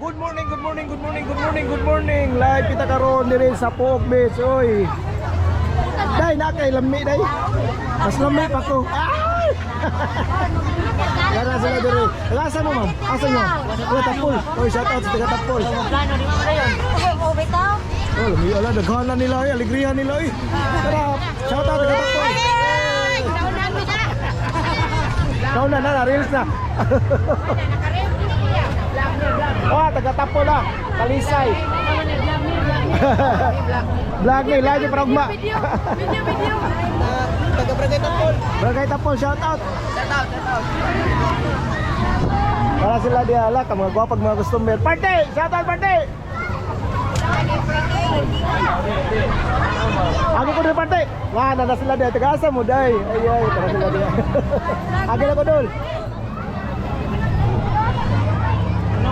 Good morning, good morning, good morning, good morning, good morning. Live kita karon diri sa Pook Beach, oy. Day na kay lami day. Mas lami pa ko. Ay! Yara sila diri. Asa mo, ma'am? Asa nyo? Taga Tapol. Oy, shout out sa taga Tapol. Plano di mo dayon. Oh, bitaw. Oh, lami ala daghan na nila, oy, alegriya nila, oy. Tara, shout out taga Tapol. Ikaw na na, reels na. Oh, taga Tapol ah. Talisay. Vlog ni, live ni Pragma. Video, video. Taga Barangay Tapol. Barangay Tapol, shout out. Shout out, shout out. Para sila di ala, ka mga gwapag mga customer. Parte! Shout out, parte! Ako ko din parte. Nga na na sila di. Taga-asa mo day. Ay ay, tara sila di. Agi na ko dol.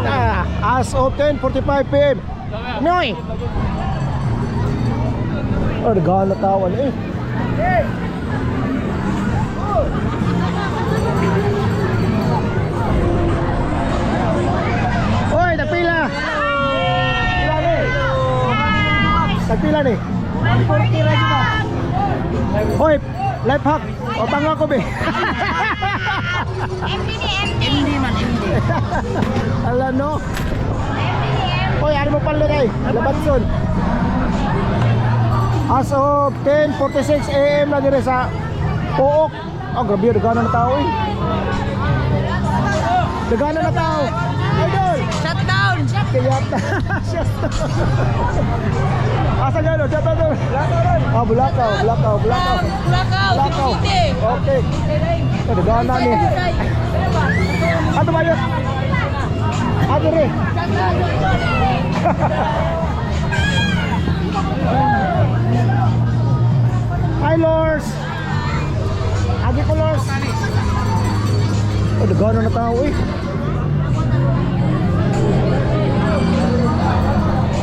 Ah, as of 10:45 PM. Noy. Oh, nagana na tawan eh. Oy, tagpila. Pila ni. Tagpila ni. 40 ra ba? Hoy, life hack. O tanga ko be. MD ni MD. MD man, MD. Ala no. Hoy, ano mo pala kay? Labatson. As of 10:46 AM na dire sa Pook. Oh, grabe daghan na tao eh. Daghan na tao. Idol. Shut down. Kaya ta. Asa gano? Shout out. Ah, Bulacau, Bulacau, Bulacau. Bulacau, Bulacau. Cebu City. Okay. Oh, daghan na ni. Ato ba yun? Ato rin. Hi, Lors! Agi ko, Lors! Oh, daghan na tao eh.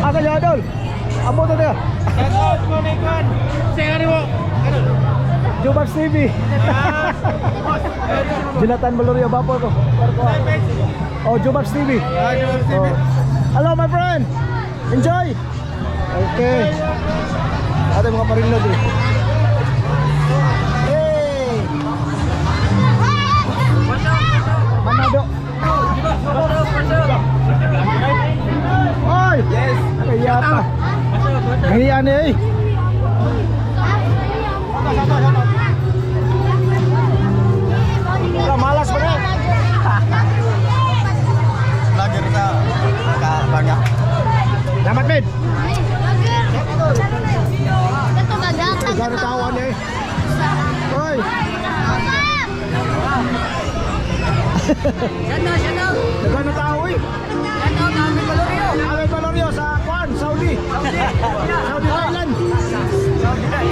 Asa niya, Idol? Abot na niya. Shout out mo may kwan. Sa mo. Jubax TV. Jonathan Valorio, bapo ko. Oh, Jubax TV. Oh. Hello, my friend. Enjoy. Okay. Ate mga parinlo dito. Hey! Manado. Oy! Yes. Kaya pa. Kaya ni eh. Wala, malas pa na. Vlogger sa ka bangya. Salamat, men. Ito gagatan. Gano'n tao ano eh. Oy! Shout out, shout out. Gano'n tao eh. Shout out Ami Valorio. Awe Valorio sa Kwan, Saudi. Saudi, Thailand.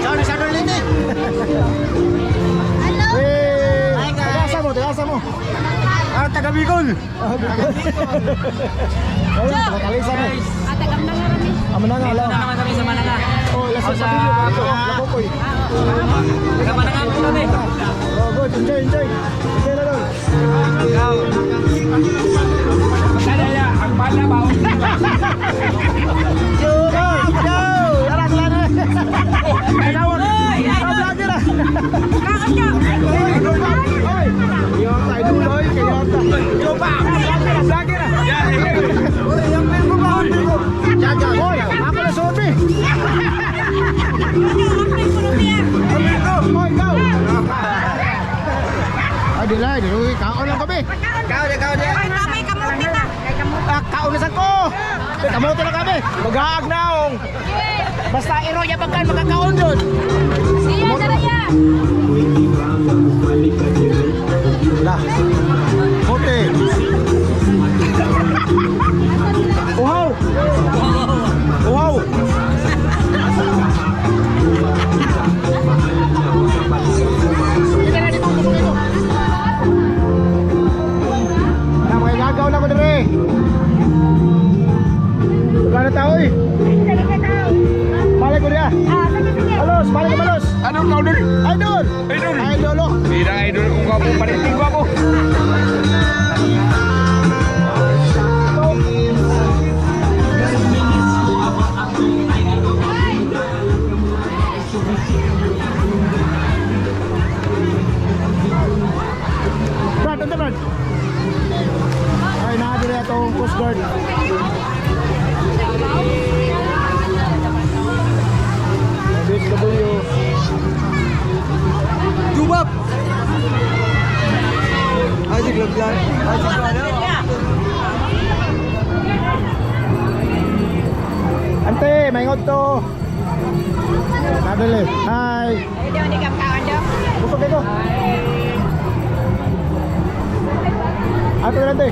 Saudi sa Liti. Hello. Hey! Hi, guys. Tagasa mo, tagasa mo. Ah, taga Bicol. Ayun, taga-Kalisa mo. Ate kam na nga rami. Amo na nga, Dito alam. na naman kami sa Mananga. Oh, lasing Oh, sa video. Lakokoy. Taga Mananga po kami. Oh, good. Enjoy, enjoy. Enjoy na doon. Ang bala ba? Go, go! Tara, sila na. Tawag. Ah, vlogger ah. Oy! Kayota, idol, oy. Kayota. Vlogger ah. Oy, ako na sulti. Oy, go! Ay, di lang, di lang. Kaon lang kami. Kau dia, kau dia. Kamay kamuti ta. Ah, kaon na ko. Ay, kamote na kami. Magaag naong. Basta iro ya pagkan makakaon yun. Siya dara ya. Lah. Kote. Uhaw. Uhaw. Na mga gagaw na ko dire. Gana tao eh. Balik ko dia. Ah, sige sige. Malos, balik ko malos. Anong kau dul? Idol. Idol. Idol oh. Tidak idol kung kau paniting ko ako. atong Coast Guard. BSW. Jubab! Ay, si Glaglag. Ay, si Glaglag. Ante, maingot to. Nadali. Hi. Busog kayo. Ato na, ante.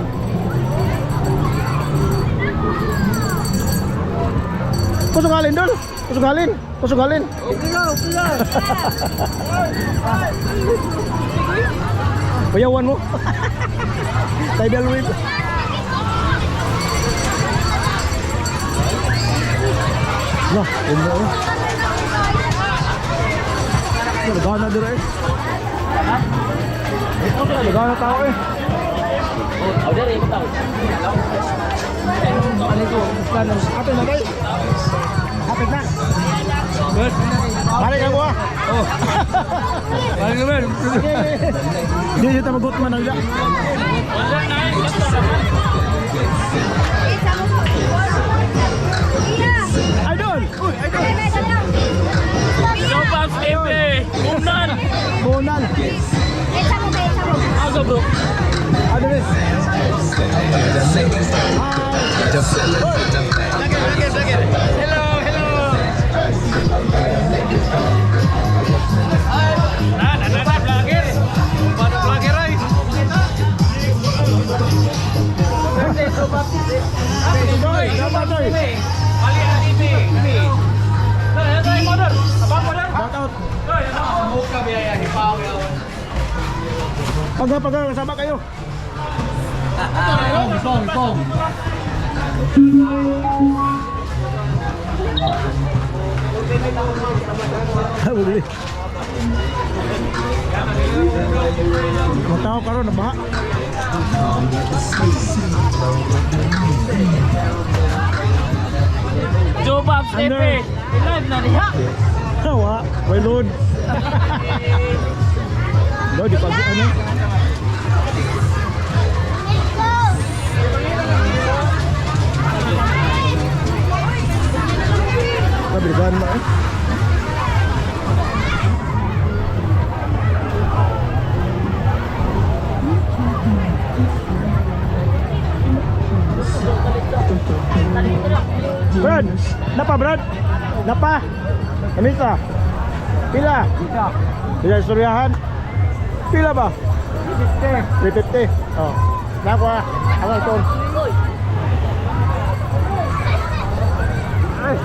Kusog halin dol. Kusog halin. Kusog halin. Okay na, okay na. Bayawan mo. Tidal wave. Lah, umo eh. Nagana dira eh. Nagana tao eh. Ato na kay. Hapit na. Balik ka ko ah. Oh. Balik naman. Hindi siya magot man ang Idol! Uy, idol! Jobab TV. Umnan. Bonal! Asa bro. Ano rin? Hello, hello. Na, na, na, na, vlogger. Paano vlogger ay? Doy! Dapat doy! Bali TV. Shout out! Pagka pagka kasama kayo. Pong, pong. Uli. Mga tao karon nabaha. Jobab TV. Live na niya. Hawa, may load. Load di pag ano. Kabrigan na eh. Brad, napa Brad? Napa? Kamisa? Pila? Pila istoryahan? Pila ba? 350. 350. Oh. Nako ah. Ako ito. Ay.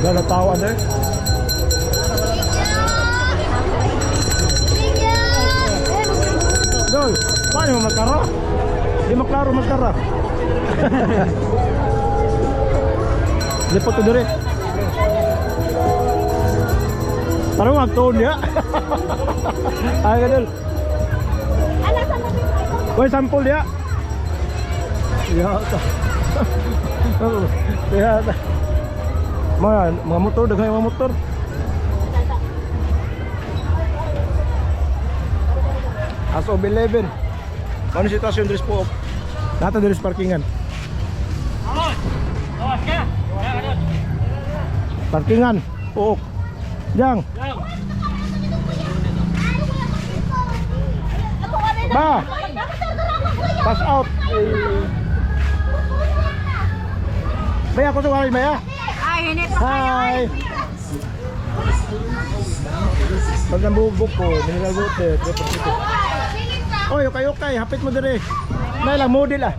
Wala tao ano eh. Dol, paano mo magkara? Di maklaro magkara. Lipot to dire. Parang magtuon niya. Ay, ganun. Uy, sampol niya. Ya, ta. Ya, ta. Mga motor, daghay mga motor. As of 11. Ano sitwasyon diri po? Nata diri sa parkingan. Parkingan. Puok. Jang. Ba. Pass out. Eh. Maya ko tuwarin maya. Ay, hinit pa kayo. Hi. Pag nabubok ko, mineral water, triple city. Oy, okay, okay, hapit mo dire. Nay lang model ah.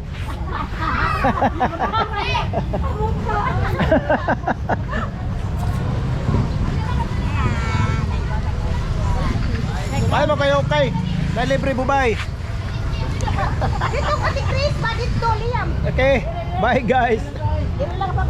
Ay mo kayo okay. Nay libre bubay. Dito kasi Chris, ba dito Liam? Okay. Bye guys. Dito lang pa.